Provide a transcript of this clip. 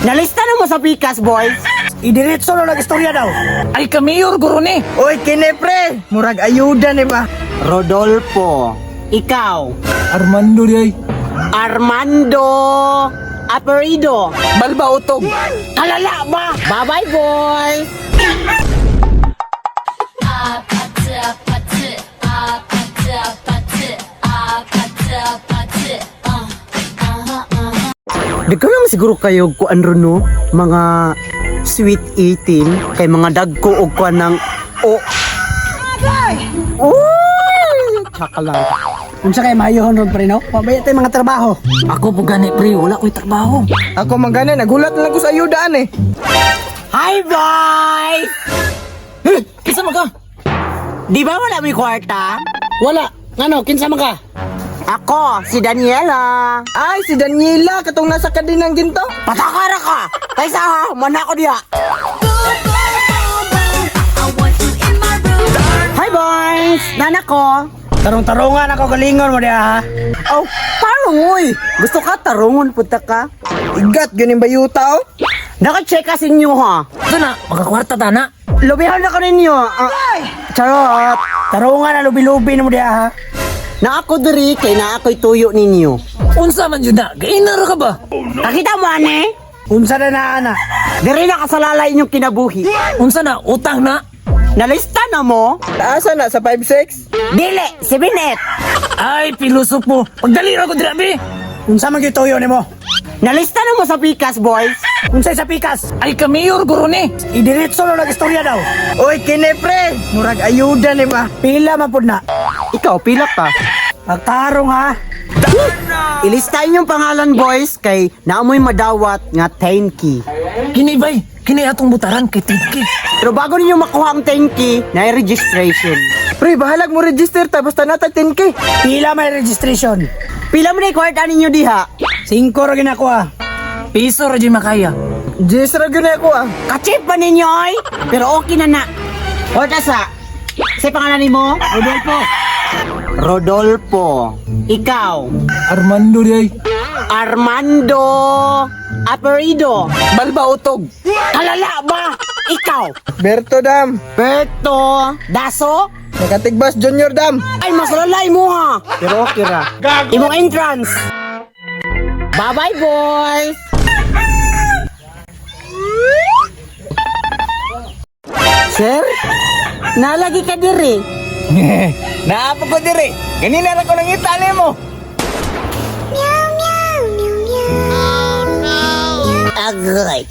Nalista na mo sa pikas, boys. Idiretso na lang istorya daw. Ay kamiyor guro ni. Oy, kini pre, murag ayuda ni ba? Rodolfo. Ikaw. Armando di ay. Armando Aperido. Balba utog. Kalala ba? Bye-bye, boys! Di ko lang siguro kayo kuan ron no, mga sweet 18 kay mga dagko og kuan ng o. Uy! Tsaka lang. Unsa kay mayohon ron pre no? Pabaya tay mga trabaho. Ako po gani pre, wala ko'y trabaho. Ako man gani, nagulat na lang ko sa ayudaan eh. Hi, boys! Eh, kinsa man ka? Di ba wala may kwarta? Wala. Ngano kinsa man ka? Ako, si Daniela. Ay, si Daniela, katong nasa kadinang ginto. Patakara ka! Kaysa ha, mana ko diha. Hi, boys! Nana ko. Tarong-tarungan ako galingon mo diha ha. Oh, tarong oy. Gusto ka tarungon punta ka? Igat, yun yung bayuta oh. Naka-check ka sa inyo ha. Ito na, makakwarta ta na. Lubihan na ko ninyo. Ah, charot. Tarungan na lubi-lubi na mo diha ha. Na ako diri kay na ako'y tuyo ninyo. Unsa man yun na? Gainar ka ba? Nakita mo ane? Unsa na na ana? Diri na kasalalay inyong kinabuhi. Unsa na? Utang na? Nalista na mo? Taasa na sa 5-6. Dili, 7-8. Ay, pilosopo. Pagdali ra ko dira be. Unsa man gyud tuyo nimo? Nalista na mo sa pikas, boys. Unsay sa pikas? Ay kamiyor guro ni. Idiretso na lang istorya daw. Oy, kini pre, murag ayuda ni ba? Pila man pud na. Ikaw, pila ka. Magtarong ha. Ilista inyong pangalan, boys, kay naamoy madawat nga 10K. Kini bay, kini atong butaran kay Tidki. Pero bago ninyo makuha ang 10K, na registration. Pre, bahalag mo register ta basta natag 10K. Pila may registration. Pila mo na kwarta ninyo diha? Singko ra gina ko ha. Piso ra jud makaya. Jis ra gyud na ako ah. Kachip pa ninyo, oy! Pero okay na na. Kwarta sa... Sa pangalan nimo? Rodolfo. Rodolfo. Ikaw, Armando di ay. Armando Aperido. Balba utog. Kalala ba? Ikaw, Berto Dam, Berto Daso. Makatigbas Junior Dam. Ay, mas lalay mo ha. Pero okay ra. Imong entrance. Bye-bye, boys. Sir, nalagi ka diri. Naapo ko diri. Ganina ra ko nangita nimo. Agay.